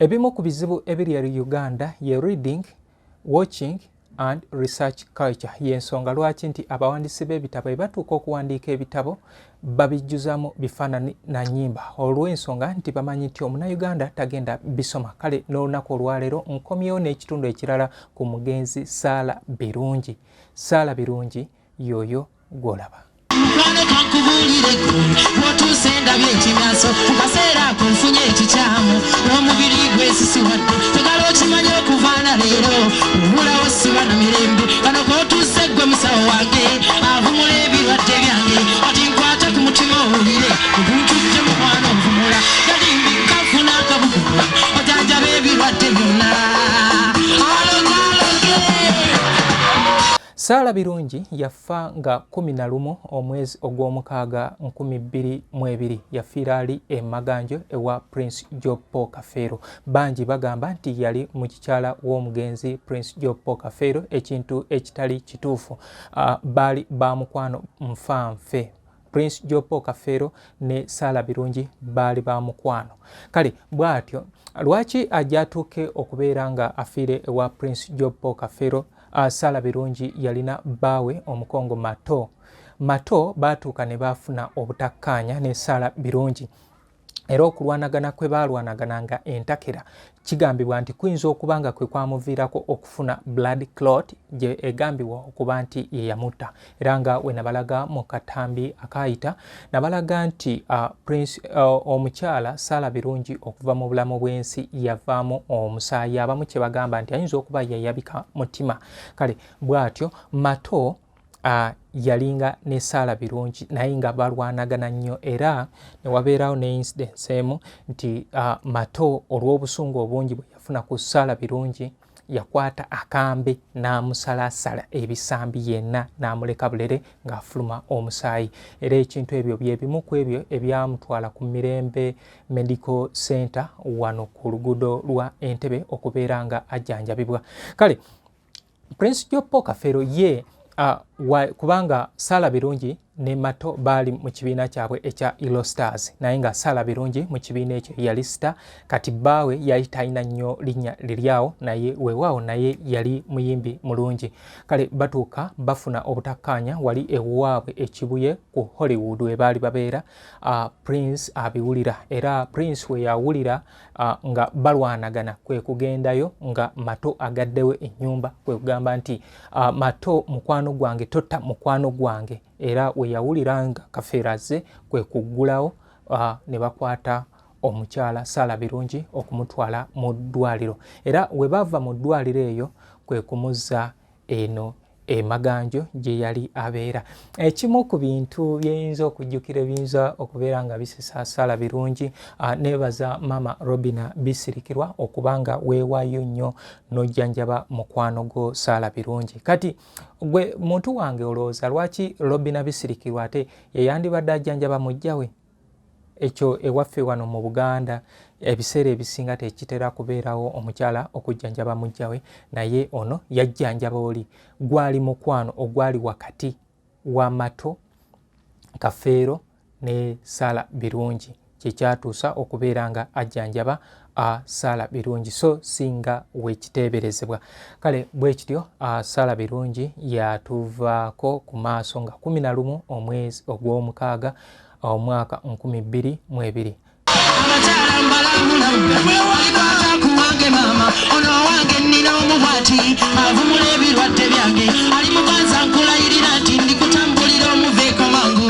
Ebimu ku bizibu ebiri eri Uganda ye reading, watching and research culture. Y'ensonga lwaki nti abawandiisi b'ebitabo bwe batuuka okuwandiika ebitabo babijjuzamu bifaananyi na nnyimba, olw'ensonga nti bamanyi nti Omunnayuganda tagenda bisoma. Kale n'olunaku olwaleero nkomyewo n'ekitundu ekirala ku mugenzi Sarah Birungi. Sarah Birungi y'oyo gw'olaba. Mukwano, kankubuulire, gwe bw'otuuse ndabye ekimyaso. Mu kaseera ako nfunye ekikyamu n'omubiri gwesisiwadde. Njagala okimanye, okuvaana leero obulawo siba na mirembe. Kano k'otuuse gwe musawo wange avumula ebirwadde byange. Kati nkwata ku mutima owulire oguntujje, mukwano, nvumula galimbika nfuna akabugumu ojanjaba ebirwadde byonna alogaloge. Sarah Birungi yafa nga 11 omwezi ogw'omukaaga 2020. Yafiira ali e Maganjo ewa Prince Job Paul Kafeero. Bangi bagamba nti yali mu kikyala w'omugenzi Prince Job Paul Kafeero, ekintu ekitali kituufu. Baali ba mukwano nfanfe. Prince Job Paul Kafeero ne Sarah Birungi baali ba mukwano. Kale bw'atyo lwaki ajja atuuke okubeera nga afiire ewa Prince Job Paul Kafeero? Sarah Birungi yalina bbaawe omukongo Mato. Mato baatuuka ne baafuna obutakkaanya ne Sarah Birungi, era okulwanagana kwe baalwanagana nga entakera kigambibwa nti kuyinza okuba nga kwe kwamuviirako okufuna blood clot gye egambibwa okuba nti ye yamutta. Era nga we nabalaga mu katambi akaayita, nabalaga nti Prince, omukyala Sarah Birungi okuva mu bulamu bw'ensi yavaamu omusaayi, abamu kye bagamba nti ayinza okuba yayabika mutima. Kale bw'atyo Mato yalinga ne Sarah Birungi, naye nga balwanagana nnyo, era ne wabeerawo ne incidence emu nti Mato olw'obusungu obungi bwe yafuna ku Sarah Birungi yakwata akambe n'amusalasala ebisambi yenna n'amuleka bulere ng'afuluma omusaayi. Era ekintu ebyo bye bimu ku ebyo ebyamutwala ku Mirembe Medical Center wano ku luguudo lwa Entebe okubeera nga ajjanjabibwa. Kale Prince Job Paul Kafeero ye kubanga Sarah Birungi ne Mato baali mu kibiina kyabwe ekya Ilo Stars, naye nga Sarah Birungi mu kibiina ekyo yali star. Kati bbaawe yali talina nnyo linnya liryawo, naye weewaawo naye yali muyimbi mulungi. Kale batuuka bafuna obutakkaanya wali ewaabwe Ekibuye ku Hollywood we baali babeera. Prince abiwulira, era Prince we yawulira nga balwanagana kwe kugendayo nga Mato agaddewo ennyumba, kwe kugamba nti, "Mato mukwano gwange, totta mukwano gwange." Era we yawulira nga Kafeero azze kwe kuggulawo, ne bakwata omukyala Sarah Birungi okumutwala mu ddwaliro. Era we bava mu ddwaliro eyo kwe kumuzza eno Emaganjo gye yali abeera. Ekimu ku bintu byeyinza okujjukira ebiyinza okubeera nga bisesa Sarah Birungi, neebaza Maama Robina Bisirikirwa okuba nga weewaayo nnyo n'ojjanjaba mukwano gwo Sarah Birungi. Kati gwe muntu wange, olowooza lwaki Robina Bisirikirwa ate yeyandibadde ajjanjaba mujja we? Ekyo ewaffe wano mu Buganda ebiseera ebisinga tekitera kubeerawo omukyala okujjanjaba mujja we, naye ono yajjanjaba oli gwali mukwano ogwali wakati wa Mato Kafeero ne Sarah Birungi, kyekyatuusa okubeera nga ajjanjaba Sarah Birungi, so singa wekiteeberezebwa. Kale bwe kityo Sarah Birungi yatuvaako ku maaso nga 11 omwezi ogw'omukaaga omwaka 2020. Abakyala mbalambulamu alikwata ku wange maama ono owange nnina omubwati avumula ebirwadde byange ali muganza nkulayirira nti ndikutambulira omuveeko mangu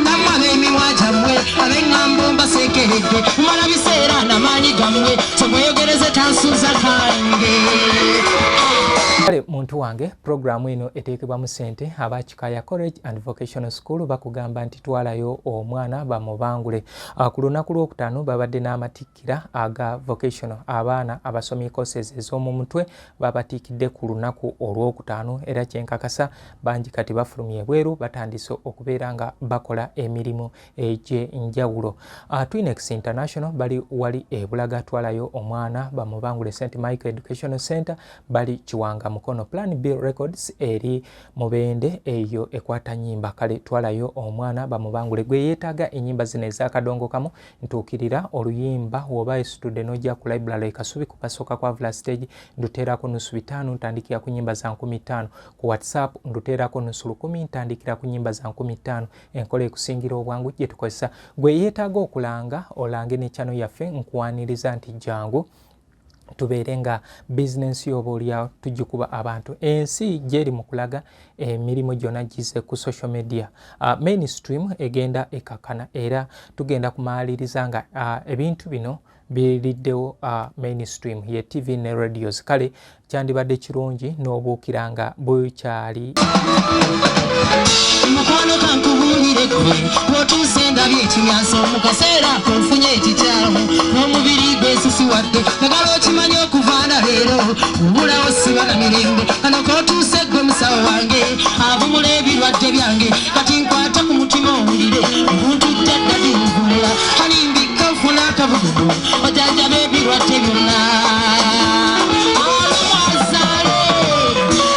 nammwe ab'emimwa gyammwe ab'eŋŋambo mbaseekeredde mumala biseera n'amaanyi gammwe temweyogereze tansuza kange. Kale muntu wange, puroguramu eno eteekebwamu ssente aba Kikaya College and Vocational School. Bakugamba nti twalayo omwana bamubangule. Ku lunaku lwokutaano babadde n'amatikkira aga vocational. Abaana abasomye courses ez'omu mutwe babatiikidde ku lunaku olwokutaano, era kyenkakasa bangi kati bafulumye ebweru batandise okubeera nga bakola emirimu egy'enjawulo. Twinex International bali wali e Bulaga, twalayo omwana bamubangule. St Michael Educational Center bali Kiwanga. Mukono. Plan B Records eri Mubende, eyo ekwata nyimba. Kale twalayo omwana bamubangule. Gwe yeetaaga ennyimba zino ez'akadongo kamu, ntuukirira. Oluyimba woba esitudde n'ojja ku library Kasubi ku basooka kwa Vla stage, nduteerako 550, ntandikira ku nyimba za 5000. Ku WhatsApp nduteerako 50, ntandikira ku nyimba za 5000. Enkola ekusingira obwangu gye tukozesa. Gwe yeetaaga okulanga, olange ne channel yaffe, nkwaniriza nti jangu tubeere nga bizinensi yoba oliawo tugikuba abantu. Ensi gyeri mu kulaga emirimu gyonna gize ku social media. Mainstream egenda ekakana, era tugenda kumaliriza nga ebintu bino biriddewo mainstream ye TV ne radios. Kale kyandibadde kirungi n'obuukira nga bukyali. Mukwano kankubuulire, gwe bw'otuuse ndabye ekimyanso, mu kaseera ako nfunye ekikyamu n'omubiri gwesisiwadde. Njagala okimanye okuvaana leero obulawo siba na mirembe. Kano k'otuuse gwe musawo wange avumula ebirwadde byange. Kati nkwata ku mutima owulire obuntujja ddadinvumula alimbika nfuna akabugugu ojanjaba ebirwadde byonna. Alumwazaale,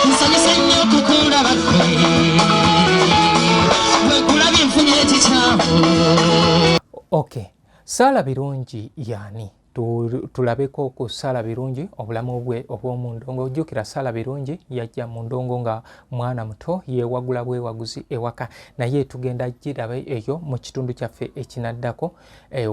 nsanyuse nnyo okukulaba gwe. Bwe nkulabye nfunye ekikyamu. Okay, Saala Birungi yaani? Tulabeko ku Saala Birungi, obulamu bwe obw'omu ndongo. Ojjukira Saala Birungi yajja mu ndongo nga mwana muto, yeewagula bwewaguzi ewaka, naye tugenda giraba eyo mu kitundu kyaffe ekinaddako.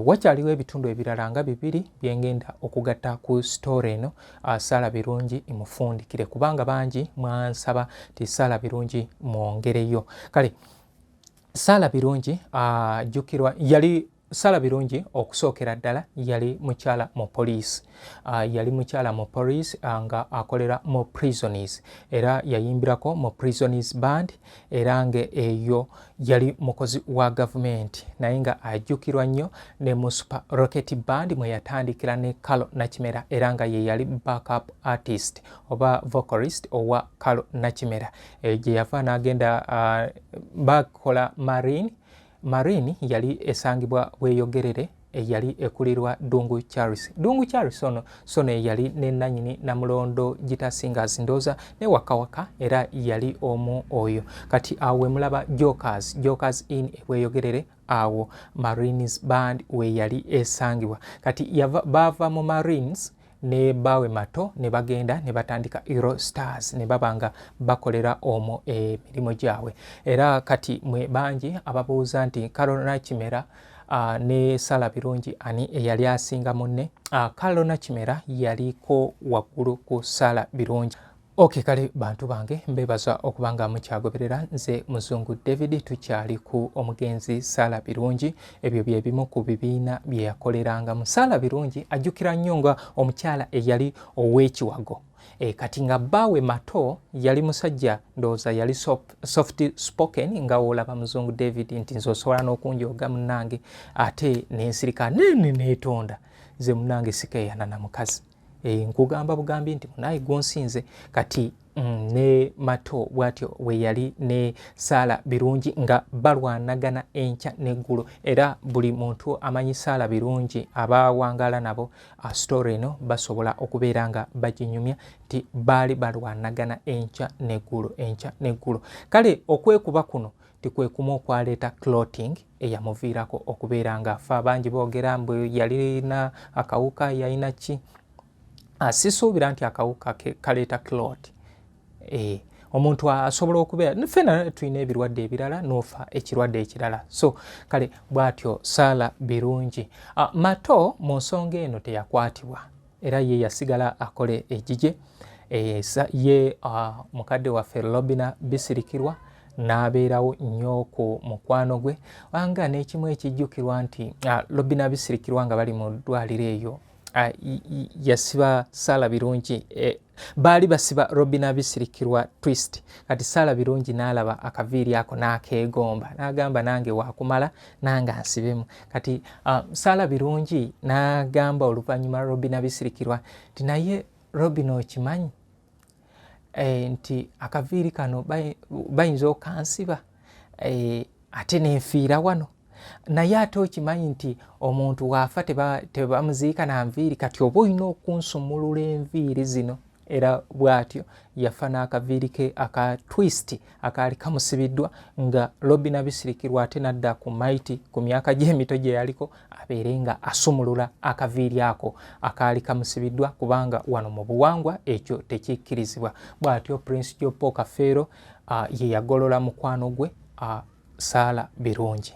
Wakyaliwo ebitundu ebirala nga bibiri byengenda okugatta ku story eno. Saala Birungi mufundikire, kubanga bangi mwansaba nti Saala Birungi mwongereyo. Kale Saala Birungi ajjukirwa, yali Saala Birungi okusookera ddala yali mukyala mu poliisi. Yali mukyala mu poliisi nga akolera mu prisons, era yayimbirako mu prisons band, era nga eyo yali mukozi wa gavumenti, naye nga ajjukirwa nnyo ne mu Super Rocket Band mwe yatandikira ne Kalo Nakimera, era nga ye yali backup artist oba vocalist owa Kalo Nakimera. Gye yava n'agenda bakola Marine. Marine yali esangibwa Bweyogerere, eyali ekulirwa Dungu Charles. Dungu Charles ono sono yali ne nanyini Namulondo Guitar Singers, ndooza ne Wakawaka, era yali omu oyo. Kati awo wemulaba Jokers, Jokers in Ebweyogerere, awo Marines Band we yali esangibwa. Kati baava mu Marines ne baawe Mato ne bagenda ne batandika Euro Stars, ne baba nga bakolera omwo emirimu gyabwe. Era kati mwe bangi ababuuza nti Carol Kimera ne Sala Birungi ani eyali asinga munne? Carol Kimera yaliko waggulu ku Sala Birungi. Ok, kale bantu bange, mbebaza okuba nga mukyagoberera. Nze Muzungu David. Tukyali ku omugenzi Saala Birungi. Ebyo bye bimu ku bibiina bye yakolerangamu. Saala Birungi ajjukira nnyo nga omukyala eyali ow'ekiwago. Kati nga bbaawe Mato yali musajja, ndowooza yali soft spoken, nga woolaba Muzungu David nti nze osobola n'okunjooga munnange ate nensirika nene neetonda. Nze munnange sikeeyana na mukazi. Nkugamba bugambi nti munaye gwonsinze. Kati ne Mato bwatyo we yali ne Saala Birungi nga balwanagana enkya n'eggulo, era buli muntu amanyi Saala Birungi abawangala nabo story eno basobola okubeera nga baginyumya nti baali balwanagana enkya n'eggulo, enkya n'eggulo. Kale okwekuba kuno tikwekumu okwaleeta clotting eyamuviirako okubeera nga afa. Bangi boogera mbu yalina akawuka, yalina ki. Sisuubira nti akawuka kaleeta clot. Omuntu asobola okubeera, ffena tulina ebirwadde ebirala n'ofa ekirwadde ekirala. So kale bw'atyo Saala Birungi. Mato mu nsonga eno teyakwatibwa, era ye yasigala akole egigye. Ye mukadde waffe Robina Bisirikirwa n'abeerawo nnyo ku mukwano gwe, nga n'ekimu ekijjukirwa nti Robina Bisirikirwa nga bali mu ddwaliro eyo yasiba Saala Birungi, baali basiba Robina Bisirikirwa twist. Kati Saala Birungi n'alaba akaviiri ako n'akeegomba, n'agamba nange wakumala nange ansibemu. Kati Saala Birungi n'agamba oluvannyuma Robina Bisirikirwa nti naye Robina, okimanyi nti akaviiri kano bayinza okansiba ate nenfiira wano, naye ate okimanyi nti omuntu waafa tebamuziika na nviiri, kati oba olina okunsumulula enviiri zino. Era bw'atyo yafa n'akaviiri ke aka twist akaali kamusibiddwa nga Robina Bisirikirwa, ate n'adda ku maiti ku myaka gy'emito gye yaliko abeere nga asumulula akaviiri ako akaali kamusibiddwa, kubanga wano mu buwangwa ekyo tekikkirizibwa. Bw'atyo Prince Jopo Kafeero ye yagolola mukwano gwe Saala Birungi.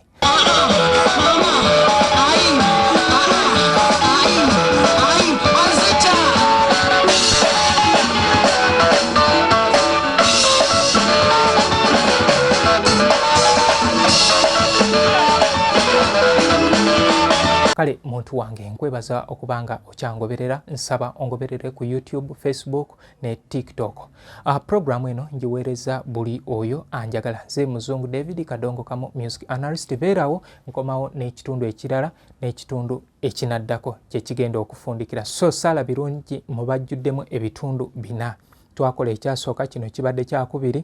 Kale muntu wange, nkwebaza okuba nga okyangoberera. Nsaba ongoberere ku YouTube, Facebook ne TikTok. Programu eno ngiweereza buli oyo anjagala. Nze Muzungu David Kadongo Kamu, music analyst. Beerawo, nkomawo n'ekitundu ekirala n'ekitundu ekinaddako kyekigenda okufundikira. So Saala Birungi mubajjuddemu ebitundu bina. Twakola ekyasooka, kino kibadde kyakubiri.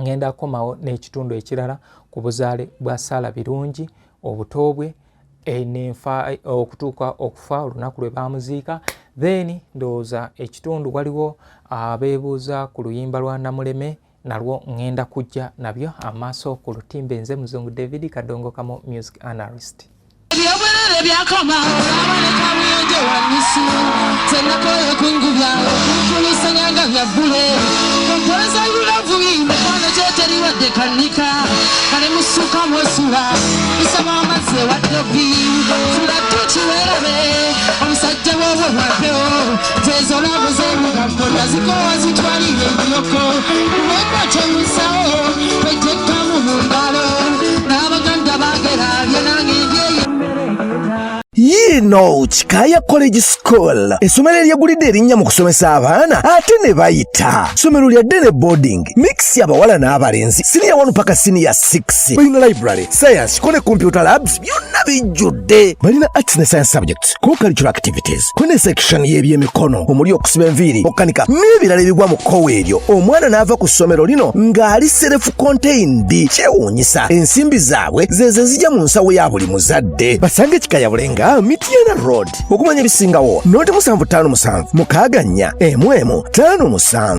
Ngenda kukomawo n'ekitundu ekirala ku buzaale bwa Saala Birungi, obuto bwe, nenfa okutuuka okufa, olunaku lwe baamuziika. Then ndowooza ekitundu waliwo abeebuuza ku luyimba lwa Namuleme, nalwo ŋŋenda kujja nabyo amaaso ku lutimbe. Nze Muzungu David Kadongo Kamu, music analyst. Ebyobwerere byakoma olwabaleka buyonjo wanusu zenakoye kungubya okunkulusanya nga bya bbule kompoza lulavu mikwano gyoteri wadde kanika kale musuka mwosula isaba amazzi ewa dobi fula tukiwerabe omusajja woobwe bwampewo zezolabu zemugambo nazikowa zitwalire enyoko wekwatewusawo kwejekkamu mu ngalo n'abaganda bagera byenange ndyeyo. Yiino Kikaaya College School, essomero eryegulidde erinnya mu kusomesa abaana ate ne bayita. Ssomero lya day ne boarding mix, abawala n'abalenzi, siniya 1 paka siniya 6. Balina library, science ko ne computer labs, byonna bijjudde. Balina arts ne science subjects, co-curricular activities, ko ne section y'ebyemikono omuli okusiba enviiri, okukanika n'ebirala ebigwa mu kkowa eryo. Omwana n'ava ku ssomero lino ng'ali self contained. Kyewuunyisa, ensimbi zaabwe zezo ezijja mu nsawo ya buli muzadde. Basange Kikaya Bulenga, Mityana Road. Okumanya ebisingawo, noti 757 64 11 57.